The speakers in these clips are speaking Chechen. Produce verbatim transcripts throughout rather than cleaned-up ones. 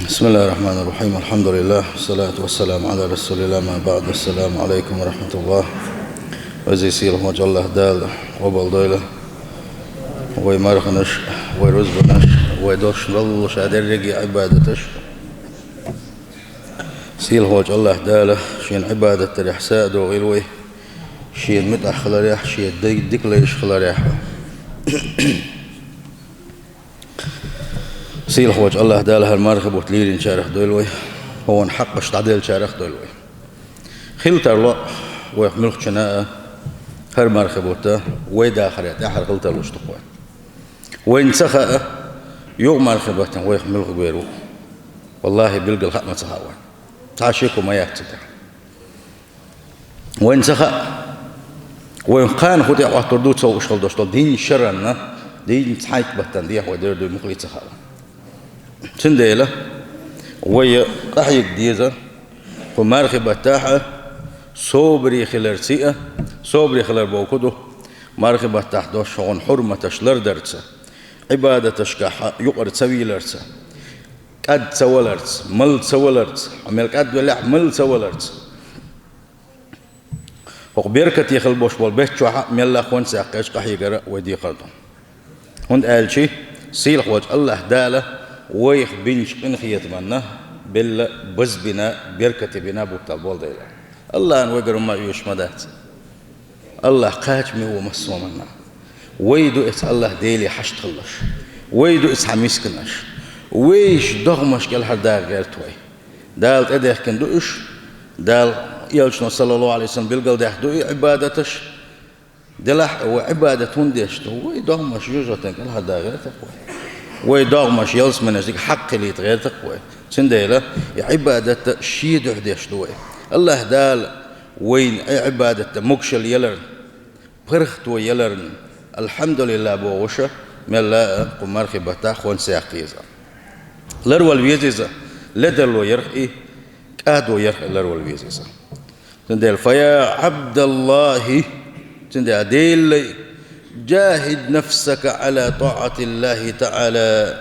بسم الله الرحمن الرحيم. الحمد لله، والصلاة والسلام على رسول الله، ما بعد. السلام عليكم ورحمة الله. Веза, сийлахьволчу АллахӀ Дала къобалдойла вай марханаш, вай рузбанаш, вай долуш долу ша дерриге а Ӏибадаташ. Сийлахьволчу АллахӀ Дала Шена Ӏибадат дарехь са а дохийла вай, Шена муьтӀахь хиларехь, Шен ди-, дика лайш хиларехь. Сийлахьволчу АллахӀ Дала хӀара мархи бутт лелийначарах дойла вай, хӀокхуьнан хьакъаш дӀаделлачарах дойла вай. Хила тарло вайх муьлххачунна а хӀара мархи бутт вай дахаре тӀаьхьара хила тарлуш ду-кх вай. Вайна ца хаьа, юха мархи баттахь вайх муьлхха бер ву. ВаллахӀи, билггал хаа ма ца хаьа вайна. Цхьа шеко ма яц цу тӀехь. Вайна ца хаьа, вайна кхана хӀун тӀехь Ӏоттур ду ца хууш хила долуш долу дийнна шаранна, дийнна цхьайтта баттана дехьа вай дер дуй мукъале ца хаьа вайна. Цундела вай къахьега деза, кху мархи баттахь а собаре хиларца а, собаре хилар бохург ду, мархи баттахь долуш хӀокхуьнан хьурматаш лардарца, Ӏибадаташкахь юкъара ца вийларца, кӀад ца валарца, мала ца валарца, хьо мел кӀад велахь а, мала ца валарца. ХӀокху беркате хила болуш болу беттан чохь а мелла а хӀонсех кхечу къахьегара вай декхар ду. ХӀунда аьлча сийлахьволчу АллахӀ Дала вайх бинчу къинхетаманна белла базбина, беркате бина буттал болу дела. АллахӀан вайгара ма оьшуш ма дац. АллахӀ кхачаме ву массо а хӀуманна. Вай ду эца АллахӀ Деле хьашт хилалаш. Вай ду эца хьан мисканаш. Вайш догӀмаш кӀелхьардаха гӀерта вай. Дала тӀедехкина ду уьш. Дала элчано, саллаллаху Ӏалайхи ва саллам, билгалдаьхна ду и Ӏибадаташ. Делахь а вай Ӏибадат хӀунда деш ду? Вай догӀмаш юьжгӀатан кӀелхьардаха гӀертакх вай. Вай догӀмаш ялсаманеш дика хьакхилийта гӀертакх вай. Цундела и Ӏибадат шен дуьхьа деш ду вай. АллахӀ Дала вайна и Ӏибадат могушалла яларна, паргӀато яларна, алхьамдулиллахӀ бохуш, мелла а кху мархи баттахь хӀонсех кхеза. Ларвала веза иза, ледарло ярх и, кӀадо ярх и ларвала веза иза. Цундела, фа я ӀабдаллахӀи, цундела, Делан лай, жахӀид нафсака Ӏала тӀаӀатиллахӀи таӀала.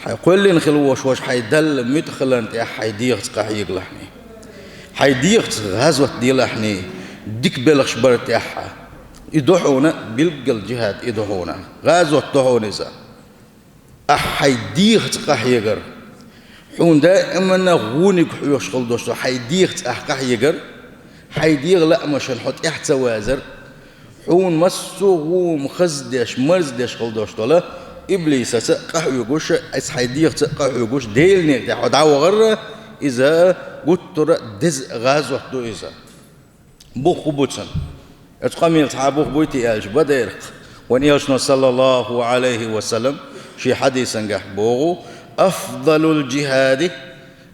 Хьайн кхоьллина хила волуш волчу хьайн Далла муьтӀахь хиларна тӀехь хьайн дегӀаца къахьегалахьний. Хьайн дегӀаца гӀазот делахьний, дика белхаш бар тӀехь. И ду хьуна билггал жихӀад, и ду хьуна. ГӀазот ду хьуна иза. Ахь хьайн дегӀаца къахьегар. Хьуна даиманна гӀуниг хьоьхуш хила долуш ду хьайн дегӀаца ахь къахьегар. Хьайн дегӀан лаамашна хьо тӀаьхьа ца вазар. Хьуна массо а гӀума хаздеш, марздеш хила долуш долу иблисаца а къахьоьгуш, эца хьайн дегӀаца а къахьоьгуш, Делан некъа тӀехь хьо дӀавахар, иза гуттара а деза гӀазот ду иза. Бух хӀун бу цуьнан? Оцу къамелан цхьа бух буй те аьлча, Бадарах, вайн элчано, саллаллаху Ӏалайхи ва саллам, шен хьадисангахь боху: «Афдалул жихӀади»,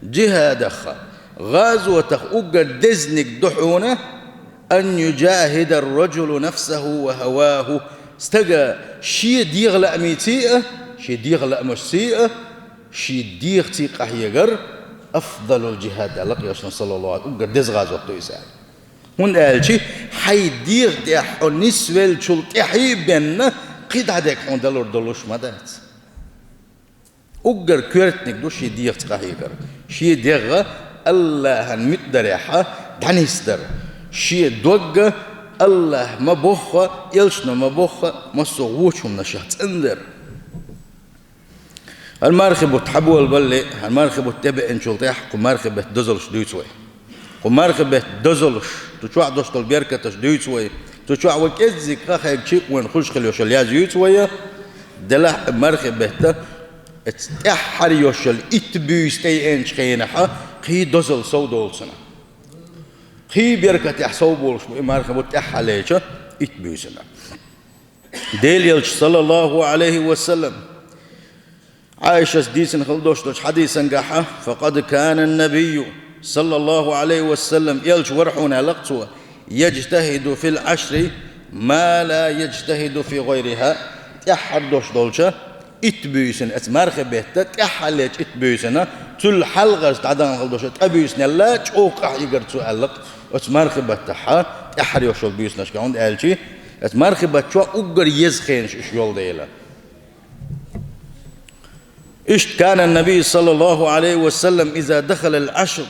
жихӀадах, гӀазотах уггар дезниг ду хьуна, «ан южахӀидар ражулу нафсаху ва хӀаваху», стага шен дегӀан лаамашций а, шен дегӀан лаамашций а, шен дегӀаций къахьегар, «афдалул жихӀад», аьлла элчано, саллаллаху Ӏалайхи, уггар деза гӀазот ду иза. ХӀунда аьлча хьайн дегӀан тӀехь хьо нисвеллачул тӀаьхьа а бен, кхин дӀа дерг хьуна далур долуш ма дац. Уггар коьртаниг ду шен дегӀаца къахьегар. Шен дегӀ АллахӀан муьтӀахь дарехь дӀанисдар. Шен дог АллахӀа ма-бохху, элчано ма-бохху, массо а вочу хӀуманашах цӀандар. ХӀара мархи бутт хьаболабале, хӀара мархи бутт тӀебеанчул тӀаьхьа кху мархи беттан дозаллаш дуьйцу вай. Кху мархи беттан дозаллаш, цу чохь долуш долу беркаташ дуьйцу вай. Цу чохь вай кӀеззиг къахьегча а вайна хуьлуш хила йолуш йолу яз юьйцу вай. Делахь а мархи беттан, эца тӀаьххьара йолуш йолу итт буьйса тӀееанчу хенахь, кхин дозалла сов долу цунах. Кхин беркатехь сов болуш бу и мархи бутт тӀаьххьара лечу итт буьйсанна. Делан элчано, саллаллаху Ӏалайхи ва саллам, Ӏайшас дийцина хила долуш долчу хьадисангахь: «Факъад кана набийю, саллаллаху Ӏалайхи ва саллам, элча вара хьуна», аьлла-кх цо, «яжтахӀиду фил Ӏашри ма ла яжтахӀиду фи гӀайрихӀа», тӀаьххьара долуш долчу итт буьйсанна, эца мархи беттан тӀаьххьара лечу итт буьйсанна, цул хьалхарчу дӀадахана хила долчу ткъа буьйсанал чӀогӀа къахьегар цо, аьлла-кх, оцу мархи баттахь тӀаьххьара йолуш йолу буьйсанашкахь, хӀунда аьлча эца мархи бутт чохь уггар еза хенаш уьш йолу дела. Иштта كان النبي صلى الله عليه وسلم إذا دخل العشر,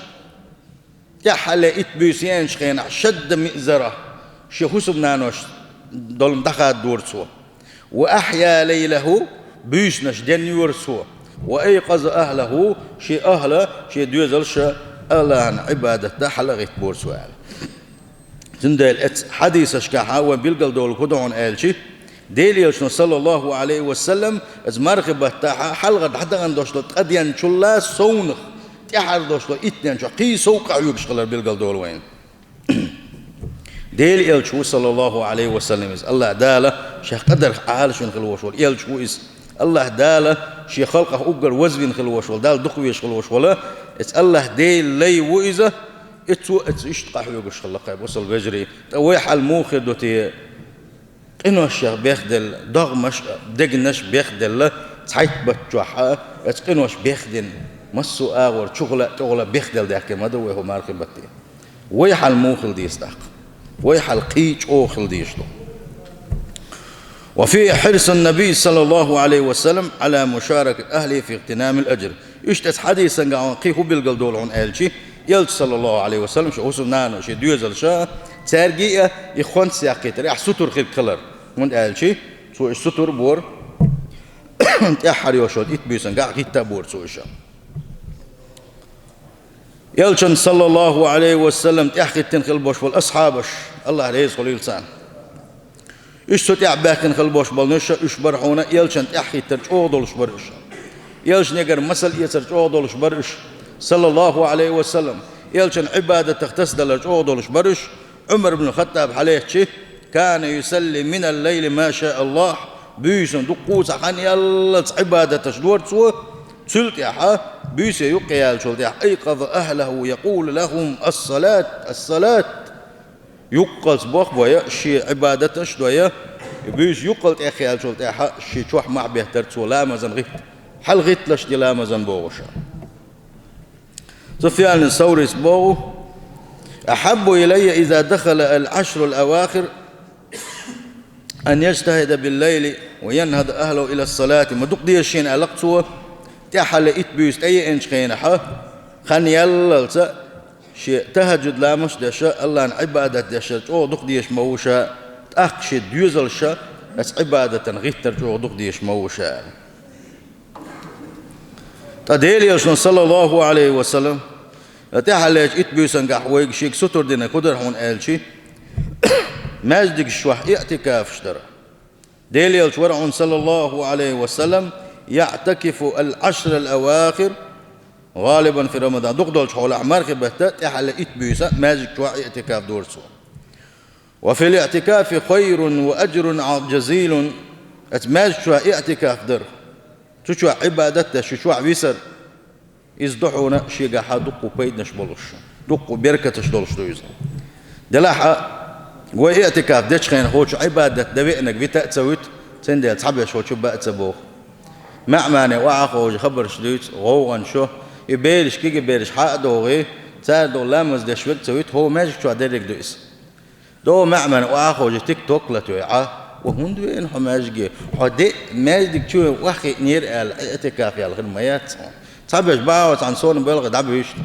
тӀаьххьара итт буьйса еанчу хенахь, شد مئزره, шен хӀусамнаношца долу дӀахададора цо. وأحيا ليله, буьйсанаш денйора цо. وأيقظ أهله, шен ахӀла, шен доьзалш АллахӀан Ӏибадатда хьала а гӀиттабора цо аьлла. Цундела оцу хьадисашкахь вай билгалдолу хӀун ду хьуна аьлча, Делан Элчано, саллаллаху Ӏалайхи ва саллам, оцу мархин баттахь хьалха дӀадахана долуш долу ткъа денчул совнах, тӀаьхьара долуш долу итт ден чохь кхин сов къахьоьгуш хилар билгалдолу вайна. Делан Элча ву, саллаллаху Ӏалайхи ва саллам, иза АллахӀ Дала шех къадарх Ӏалашвина хила волуш волу Элча ву иза. АллахӀ Дала шен халкъах уггар вазвина хила волуш волу, Далла дукхавезаш хила волуш волу, иза АллахӀ Делан лай ву иза, и цо иза иштта къахьоьгуш хилла, хьайн бусалба вежарий. ТӀаккха вай хьал муха хир ду те? Къиношех бехделла, догӀмаш а, дегнаш а бехделла, цхьайтта бутт чохь а, оцу къинош бехдина, массо а агӀор чухула а, тӀехула а бехделла даьхкина ма ду вай хӀокху мархин батте. Вай хьал муха хила деза тӀаккха? Вай хьал кхин чӀогӀа хила дезаш ду. وفيه حرص النبي صلى الله عليه وسلم على مشاركة أهله في اغتنام الأجر. Иштта оцу хьадисан тӀехь кхин хӀун билгалдолу хьуна аьлча, Элча, саллаллаху Ӏалайхи ва саллам, шен хӀусамнана, шен доьзалш, цаьрга а и хӀонс яьккхийтар, ахь сутара хирг хилар. ХӀунда аьлча цо уьш сутара бора, тӀаьххьара йолуш йолу итт буьйсанна гӀиттабора цо уьш. Элчанна, саллаллаху Ӏалайхи ва саллам, тӀаьхьахӀиттина хила болуш болу асхьабаш, АллахӀ реза хуьлийла царна. Уьш цу тӀехь баьхкина хила болуш болу нуша, уьш бара хьуна Элчанна тӀаьхьахӀиттар чӀогӀа долуш бара уьш. Элчанегара масал эцар чӀогӀа долуш бара уьш, саллаллаху Ӏалайхи ва саллам. Элчанна Ӏибадатах тасадалар чӀогӀа долуш бара уьш. Ӏумар ибн Хаттаб хьалаэцчи: كان يصلي من الليل ما شاء الله. Буьйсанна дуккха а цхьа хан яллалц Ӏибадаташ дора цо. Цул тӀаьхьа, буьйса юккъе яьллачул тӀаьхьа, أيقظ أهله يقول لهم: الصلاة، الصلاة. Юккъалц бох бойа, шен Ӏибадаташ дойа, и буьйса юккъал тӀехъяьллачул тӀаьхьа шен чохь мохь беттара цо ламазан гӀитта. Хьал гӀитталаш де ламазан бохуша. Суфьян Саурис боху: أحب إلي إذا دخل العشر الأواخر أن يجتهد بالليل وينهض أهله إلى الصلاة. Ма дукха деза шена аьлла цо, тӀаьххьара итт буьйса тӀееанчу хенахь, хан яллалца, шен тахӀаджуд ламазаш деш, АллахӀан Ӏибадат деш чӀогӀа дукха дезаш ма ву ша, тӀаккха шен доьзалш оцу Ӏибадатан гӀиттар чӀогӀа дукха дезаш ма ву ша. Ткъа Делан Элчано, саллаллаху Ӏалайхи ва саллам, тӀаьххьара итт буьйсангахь вайга шега сутара динарг хӀун дара хьуна аьлчи, маьждигаш чохь иӀтикафаш дара. Делан Элча вара хьуна, саллаллаху Ӏалайхи ва саллам, يعتكف العشر الأواخر غالبا في رمضان. Дукха долчу хьолахь мархи батта тӀаьххьара итт буьйса маьждиг чохь иӀтикаф дора цо. وفي الاعتكاف خير وأجر جزيل. Оцу маьждиг чохь иӀтикаф дар, цу чохь Ӏибадат деш, шу чохь висар, иза ду хьуна шегахь дуккха пайданаш болуш, дуккха беркаташ долуш ду иза. Делахь а, вай иӀтикаф дечу хенахь хӀокху чу Ӏибадат дан веанарг вита а ца вуьту, цундела цхьаберш хӀокху чу баа а ца боху. МаьӀмане охьа а ховший хабарш дуьйцу, гӀовгӀанаш ю, и бераш, кегий бераш хьа а догӀий, цара долу ламаз деш верг а ца вуьту, хӀокху маьждиг чохь дерриг ду иза. ДогӀу маьӀмане охьа а ховший тикток латоьхьа, ва хӀунда веана хьо маьждиге? Хьо де маьждиг чу веана охьахиънера аьлла, иӀтикаф яьлла хир ма яц хьо. Цхьаберш бахьа цхьана сона боьлху дӀабуьйшна.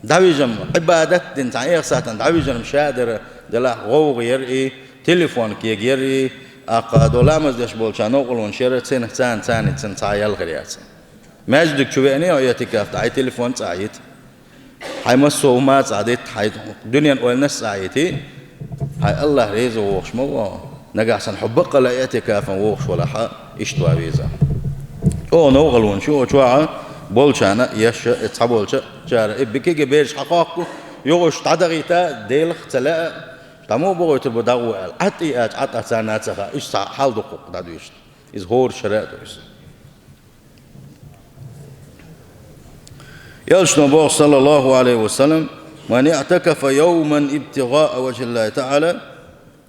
ДӀавижам, Ӏибадат дина цхьана эха сахьтана дӀавижам ша а дара, делахь гӀовгӀа яра и, телефон кегаяра и, аккха до ламаз деш болчарна новкъарлонаш яра, церан царна, царна цхьа ял хир яц. Маьждиг чу веана хьо иӀтикаф дан, хьайн телефон цӀа а йита. Хьайн массо а хӀума цӀа а дита, хьайн дуьненан ойланаш цӀа а йита, хьайн АллахӀ реза вогӀуш ма ву хьо. Нагахь санна хьо баккъала иӀтикафан вогӀуш валахь а, иштта ван веза. ЧӀогӀа новкъарлонаш ю оцу чохь болчарна а, еш а, и цхьаболчара а, и кегий бераш хьа хоккху, юха уьш дӀадахийта, Делах ца лаьа, дӀа муха бохуьйтур бу дӀагӀо аьлла. Ӏад и аьлча, Ӏад а царна а ца хаьа, иштта цхьа хьал дуккха дӀадуьйшуш. Иза хӀора шера а ду иза. Элчано боху, саллаллаху Ӏалайхи ва саллам: من اعتكف يوما ابتغاء وجه الله تعالى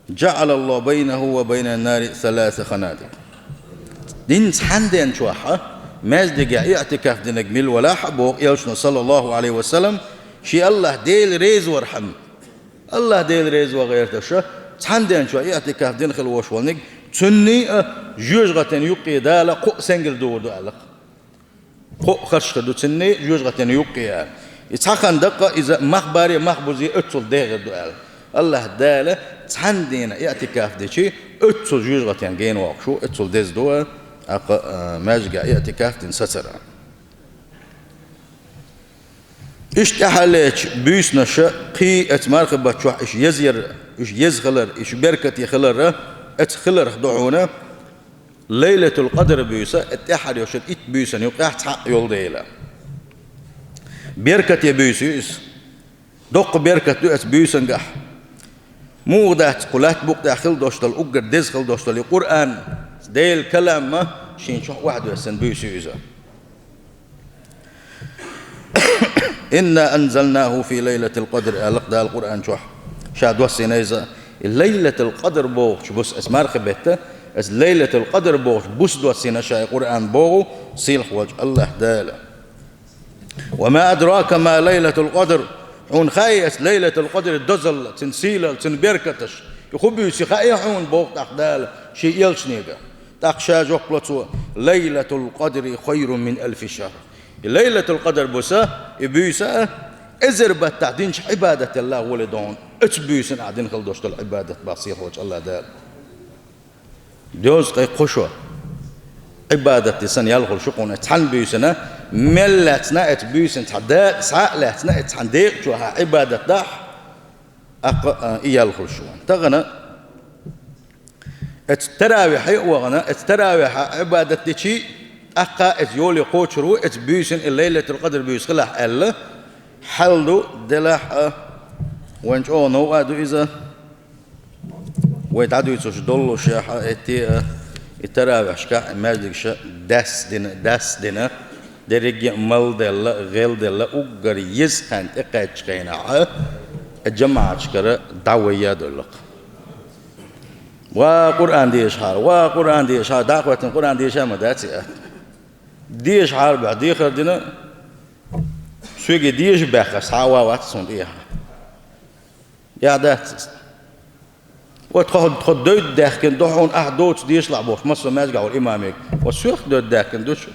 جعل الله بينه وبين النار ثلاث خنادق. Динца цхьана ден чохь а маьждигехь иӀтикаф динарг мила валахь а, боху Элчано, саллаллаху Ӏалайхи ва саллам, шен АллахӀ Дела реза вархьама. АллахӀ Дела реза ван гӀерташ, цхьана ден чохь иӀтикаф дина хила волуш волниг, цунний а жоьжахатин юккъе Дала кхо а сенгал догӀур ду аьлла. Кхоъ харш хир ду цуьнан жоьжахатин юккъе аьлла. И цхьа хан даккха иза мах баре, мах бузе оццул дехар ду аьлла. АллахӀ Дала цхьана дийнахь иӀтикаф дичи, оццул жоьжахатин гена воккхуш ву, оццул деза ду, аккха, а, маьждиге иӀтикаф дина сацара. Иштта тӀаьхьаллечу буьйсанаша кхин а оцу мархи баттахь уьш еза яр, уьш еза хилар, уьш беркате хилар, оцу хиларх ду хьуна Лайлатул-Къадр буьйса, тӀаьхьара йолчу итт буьйсанна юкъахь цхьаъ йолу дела. Беркате буьйса ю иза. Доккха беркат ду оцу буьйсангахь. Муха дац кху лаьтта букъа тӀехь хила долуш долу, уггар деза хила долуш долу и Къуръан, Делан калам а шен чохь охьадоьссина буьйса ю иза. «Инна анзалнаху фи лайлатил къадр», аьлла Дала Къуръан чохь. Ша доссийна иза. И Лайлатул Къадр бохучу буса, аса мархи бетта, аса Лайлатул Къадр бохучу буса доссийна ша и Къуръан боху сийлахь волчу АллахӀ Дала. «Ва ма адрака ма лайлатул къадр». Хьуна хаьий аса Лайлатул Къадр дозалла, цуьнан сийлалла, цуьнан беркаташ? И хӀун буьйса хаьий хьуна боху тӀаккха Дала шен элчанега? ТӀаккха ша жоп ло цо: «Лайлатул къадри хайрун мин алфи шахр». И Лайлатул Къадр буса, и буьйса а, эзар баттахь динчу Ӏибадаталлах воле догӀун, оцу буьйсанна ахь дина хила долуш долу Ӏибадат бах сийлахь волчу АллахӀ Дала. Доьзткъе кхо шо Ӏибадат дисна ял хуьлуш ю хьуна цхьана буьйсанна, мел лаьцна оцу буьйсанна цхьа дакъа, схьа а лаьцна оцу цхьана декъачохь Ӏибадат дахь, аккха, а, и ял хуьлуш ю хьуна. Тахана оцу таравихье а вахана, оцу таравихьа Ӏибадат дичи, тӀаккха оцу йоле кхочур ву, оцу буьйсанна и Лайлатул Къадр буьйса хилахь аьлла, хьал ду, делахь а, вайн чӀогӀа новкъа ду иза. Вай дӀадуьйцуш доллушехь а, эттий а, и таравихьашкахь а, маьждигаш а дас дина, дас дина, дерриге а малделла, гӀелделла, уггар еза хан тӀекхаьччу хенахь а, и жамаӀаташкара дӀавайя а доллу-кх. Ва Къуръан дешахьара, ва Къуръан дешахьара, дӀахӀоьттина Къуръан деша а ма дац и атта. Дешахьара бохь дехар дина, соьга дешаш баьхкина схьа а ван вац цунна тӀехьа. Яхь дац иза. Ва тхо, тхо девдда даьхкина ду хьуна, ахь доцу дешалахь бохуш, массо а маьждигехь волу имамега. Ва соьх девдда даьхкина ду шу?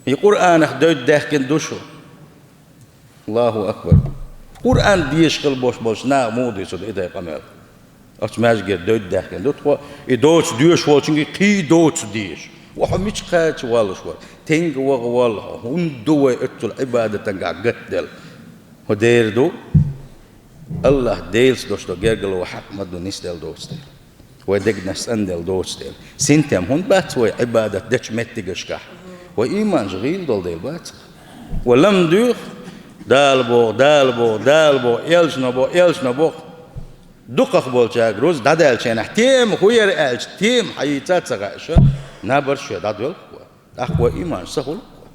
И Къуръанах девдда даьхкина ду шу? Аллаху акбар! Къуръан дешаш хила бохуш болчу наха муха дуьйцур ду и дай къамел? Оцу маьждигера девдда даьхкина ду тхо, и доцу доьшуш волчуьнга кхин доцу деша. Ва хьо мича кхача воллуш вара? Тенга ваха воллу хьо? ХӀунда ду вай оццул Ӏибадатангахь гатделла? ХӀун дера ду? АллахӀ Делаца долуш долу гергарло хьакъ ма ду нисделла доцу дела. Вай дегнаш цӀанделла доцу дела. Синтем хӀунда бац вай Ӏибадат дечу меттигашкахь? Вай ийманаш гӀийла долу дела бац. Вай лам дуьйху: Дала боху, Дала боху, Дала боху, элчано боху, элчано боху. Дукхах болчаьрга руза дӀадаьллачу хенахь, тема хӀун яра аьлча, тема хьан йийца а ца хаьа ша, набарш шоь дӀадоьлху вай. ТӀаккха вай ийманаш са хуьлу вай.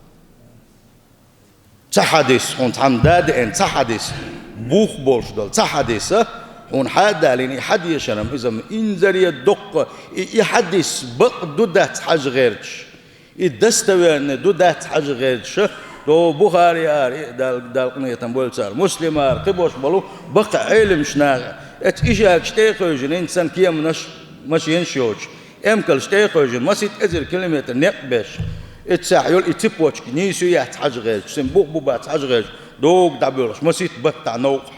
Цхьа хьадис, хьуна цхьамма да деана, цхьа хьадис, бух болуш долу цхьа хьадис а, хьуна хьа а далийна, и хьадешарам иза-м инзаре доккха, и, и хьадис бакъ ду дац хьажа гӀерташ, и достоверный ду дац хьажа гӀерташ, до Бухари ара, и Дал-, Дала къинхетам бойла цара, Муслим ара, кхин болуш болу баккха Ӏеламнаха, эцу ишагаш тӀе а хевшина, хӀинца санна кеманаш, машенаш йоцуш, эмкалш тӀе а хевшина, масийтта эзар километр некъ беш, эццахь йолу и цепочка нийса ю яц хьажа гӀерташ, цуьнан бух бу бац хьажа гӀерташ, догу дӀабоьлхуш, масийтта баттахь новкъахь.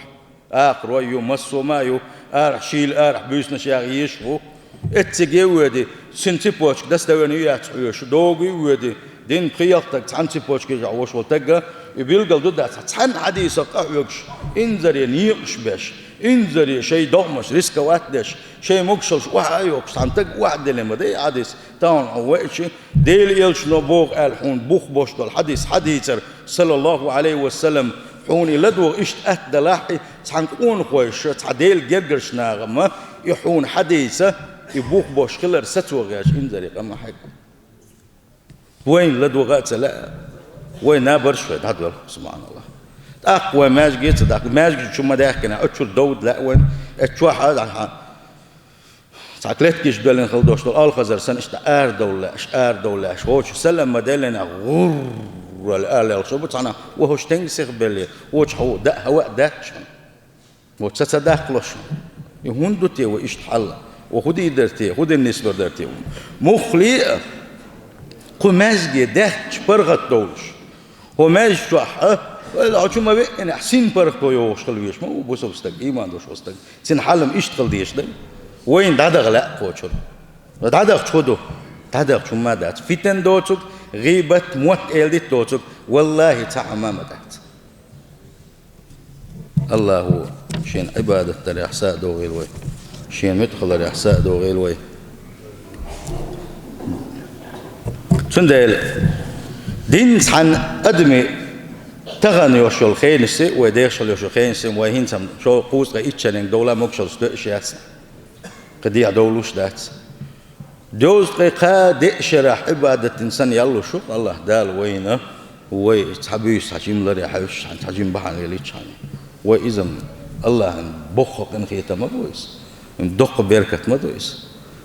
Акхарой ю, массо а ма ю, арахь шийла, арахь буьйсанаш яха езаш ву. Эцциге а воьди, цуьнан цепочка достоверный ю яц хьоьжуш, догу а воьди, дин пхиъ-ялх стаг цхьана цепочкехь волуш волу стаг а, и билгал ду дац, цхьана хьадисах къахьоьгуш, инзаре некъаш беш, инзаре шайн догӀмаш рисковать деш, шайн могушаллаш охьа а йохуш, цхьана стага охьа а делла ма дай хьадис, тахана хьо веача, Делан элчано боху аьлла хьуна бух болуш долу хьадис хьадийцар, саллаллаху Ӏалайхи ва саллам, хьуна и ладогӀа иштта атта далахь, и цхьана къонахойша, цхьа Делан гергарчу наха ма, и хьуна хьадийца, и бух болуш хилар сацо гӀерташ инзаре къа ма хьегна. Вайна ладогӀа а ца лаьа, вай набарш вай дӀадоьлху, субханаллах. ТӀаккха вай маьждиге а ца дахка, маьждиг чу ма даьхкина, оцу чуьра довда лаьа вайна, оцу чохь а дахьа. Цхьа клеткаш беллина хила долуш долу алхазар санна, иштта арадовла лаьаш, арадовла лаьаш. Вочу салам ма деллинехь, гӀуррал ала лелхаш бу цхьана, ва хӀуш тенга сиха беллера, вочу хьо даа хӀаваъ дац шуна. Вочу ца ца даккхалаш шуна. И хӀунда ду те вай иштта хьал? Ва хӀун дийр дара те, хӀун дина нислур дара те вай? Муххале а, Кху маьждиге даьхкача паргӀат довлуш. ХӀо маьждиг чохь а, валла, хьо чу ма веънехь, син паргӀато йогӀуш хила везаш ма ву бусалба стаг, иман долуш волу стаг. Цуьнан хьал-м иштта хила дезаш дара. Вайна дӀадаха лаьа кхочура. ДӀадахча хӀун ду? ДӀадахча хӀумма а дац. Фитан доцург, гӀийбат, мотт-эладита доцург, валлахӀи, цхьа хӀумма а ма дац. АллахӀа Шен Ӏибадат дарехь са а догӀийла вай. Шен муьтӀахь хиларехь са а догӀийла вай. Цундела динца цхьаьна адамийн тахана йолуш йолу хенашца, вай дехаш йолу хенашца, вай хӀинца-м шо кхузткъе итт шарниг довла могушаллаш тоьуш яц. Кхин дехьа довлуш дац. Дезткъе кхаа деа шарахь Ӏибадат дина санна ял луш ву АллахӀ Дала вайна, вай цхьа буьйса цхьа жима лар яхьаш, цхьа жима бахьана лелийчхьана. Вай иза-м АллахӀан боккха къинхетам ма ду иза, доккха беркат ма ду иза.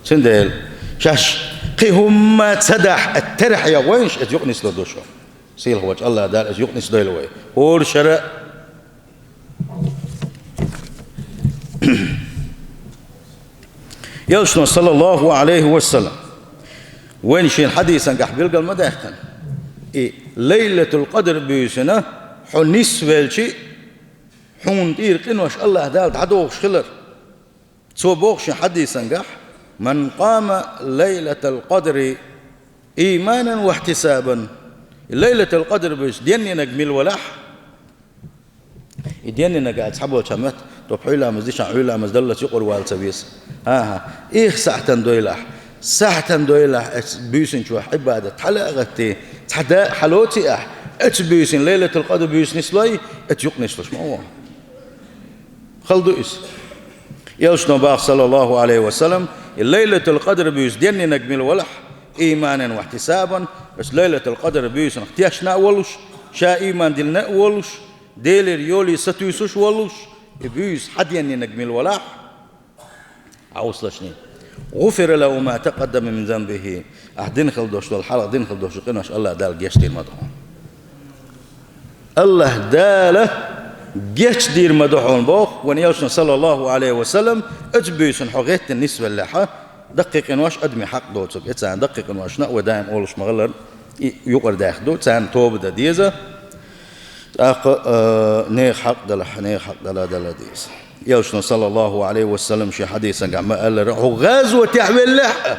Цундела шаьш кхин хӀумма ца дахь, терахь ян вайнаш, иза юкъа нислур ду шуна. Сийлахь волчу АллахӀ Дала иза юкъа нисдойла вай. ХӀора шара а. Элчано, саллаллаху Ӏалайхи ва саллам, вайна шен хьадисангахь билгал ма даьккхина, и Лайлатул-Къадр буьйсана хьо нисвелчи, хьуна тӀера къинош АллахӀ Дала дӀадохуш хилар. Цо боху шен хьадисангахь: «Ман къама лайлатал къадри ийманан ва ихьтисабан». И Лайлатал Къадр буьйса деннинарг мила валахь, и деннинарг а цхьаболча метта, тхо пхьуьйламаз дичахь, Ӏуьйламаз даллалц юкъара вала ца веза. ХӀан-хӀа, эх сахьтана дойлахь, сахьтана дойлахь, оцу буьйсанчохь Ӏибадат хьала а гӀаттий, цхьа да а хьалоций ахь, оцу буьйсана, Лайлатал Къадр буьйса нислой, оцу юкъа нислуш ма ву. Хала ду иза. Элчано боху, саллаллаху Ӏалайхи ва саллам, и Лайлатул Къадр буьйса деннинарг мила валахь, ийманан ва ихьтисабан, оцу Лайлатул Къадр буьйсанах тешна а волуш, ша ийман диллина а волуш, Делера йоле сатуьйсуш а волуш, и буьйса хьаденнинарг мила валахь, Ӏовсалашний. «ГӀуфира лаху ма такъаддама мин занбихи». Ахь дина хила долуш долу, хьалха дина хила долуш долу къинош АллахӀ Дала гечдийр ма ду хьуна. АллахӀ Дала гечдийр ма ду хьуна боху, вайн Элчано, саллаллаху Ӏалайхи ва саллам, оцу буьйсана хьо гӀеттина нисвеллехьа, даккхий къинош адамийн хьакъ доцург, и царна даккхий къиношна а вай даим олуш ма-хиллара, и юкъара даьхна ду, царна тоба дан деза. ТӀаккха, а, нехан хьакъ далахь, нехан хьакъ дала, дала деза. Элчано, саллаллаху Ӏалайхи ва саллам, шен хьадисангахь ма-аллара: «Хьо гӀазотехь веллехь а,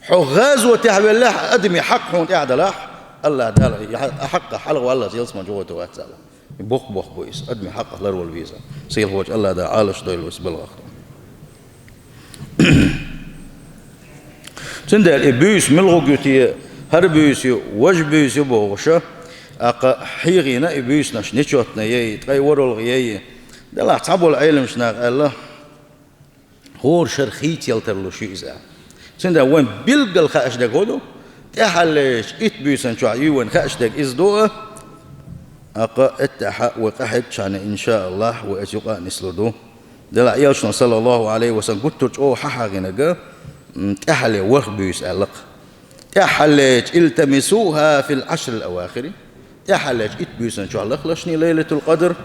хьо гӀазотехь веллехь а, адамийн хьакъ хьуна тӀехь далахь, АллахӀ Дала и хьа-, хьакъах хьалха валлалц ялсамани чу гӀойтур вац», – аьлла. И боккха бохам бу иза, адамийн хьакъах ларвала веза. Сийлахь волчу АллахӀ Дала Ӏалашдойла вай цу балхах. Цундела и буьйса муьлхарг ю те, хӀара буьйса ю, важа буьйса ю бохуш, тӀаккха хьийгӀина и буьйсанаш нечётно яй, ткъе ворхӀалгӀа яй. Делахь цхьаболу Ӏеламчу наха аьлла, хӀора шара хийца яла тарлуш ю иза. Цундела вайн билггал хууш дерг хӀун ду? ТӀаьххьарлерчу итт буьйсанчохь ю вайн хууш дерг иза ду а, тӀаккха аттахьа вай къахьегчхьана, иншааллахь, вай оцу юкъа а нислур ду. Делахь Элчано, саллаллаху Ӏалайхи ва саллам, гуттар а чӀогӀа хьахьагӀинарг, м, тӀаьххьарле ворхӀ буьйса аьлла-кх. ТӀаьххьарлерчу: «Илтамисуха фил Ӏашрил авахири». ТӀаьххьарлерчу итт буьйсанчохь лахлашний Лайлатул Къадр.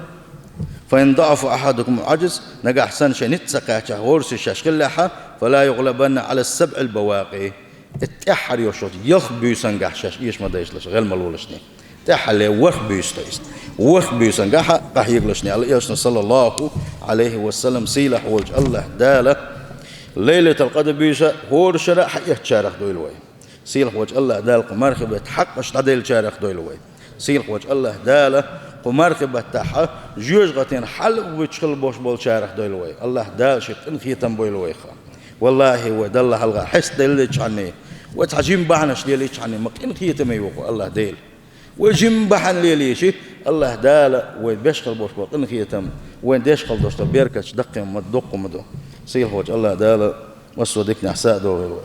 «Фа ин даӀафа ахьадукум ва Ӏаджаз», нагахь санна шайн ницца ца кхаьччахь, гӀорасиз шаьш хиллехьа, «фала югӀлабанна Ӏала сабӀил бавакъи». И тӀаьххьара йолуш йолчу ялх буьйсангахь шаьш эша ма дайшалаш, гӀел ма лолашний. ТӀаьххьарле ворхӀ буьйса ду иза. ВорхӀ буьйсангахь а къахьегалашний, аьлла Элчано, саллаллаху Ӏалайхи ва саллам, сийлахь волчу АллахӀ Дала Лайлатул Къадр буьйса хӀора шара а хьаэцначарах дойла вай. Сийлахь волчу АллахӀ Дала кху мархи беттан хьакъаш дӀаделлачарах дойла вай. Сийлахь волчу АллахӀ Дала кху мархи баттахь жоьжахатин хьал а вуьтуш хила болуш болчарах дойла вай. АллахӀ Дала шен къинхетам бойла вайх. Валлахьи, вай Далла хьалха хьестаделлачхьаний, вай цхьа жима бахьанаш лелийчхьаний, ма къинхетаме ю кху АллахӀ Дела. Вай жима бахьана лелийча, АллахӀ Дала вай беш хила болуш болу къинхетам, вайн деш хила долуш долу беркаташ даккхий ма, доккха ма ду. Сийлахь волчу АллахӀ Дала массо а диканехь са а догӀийла вай.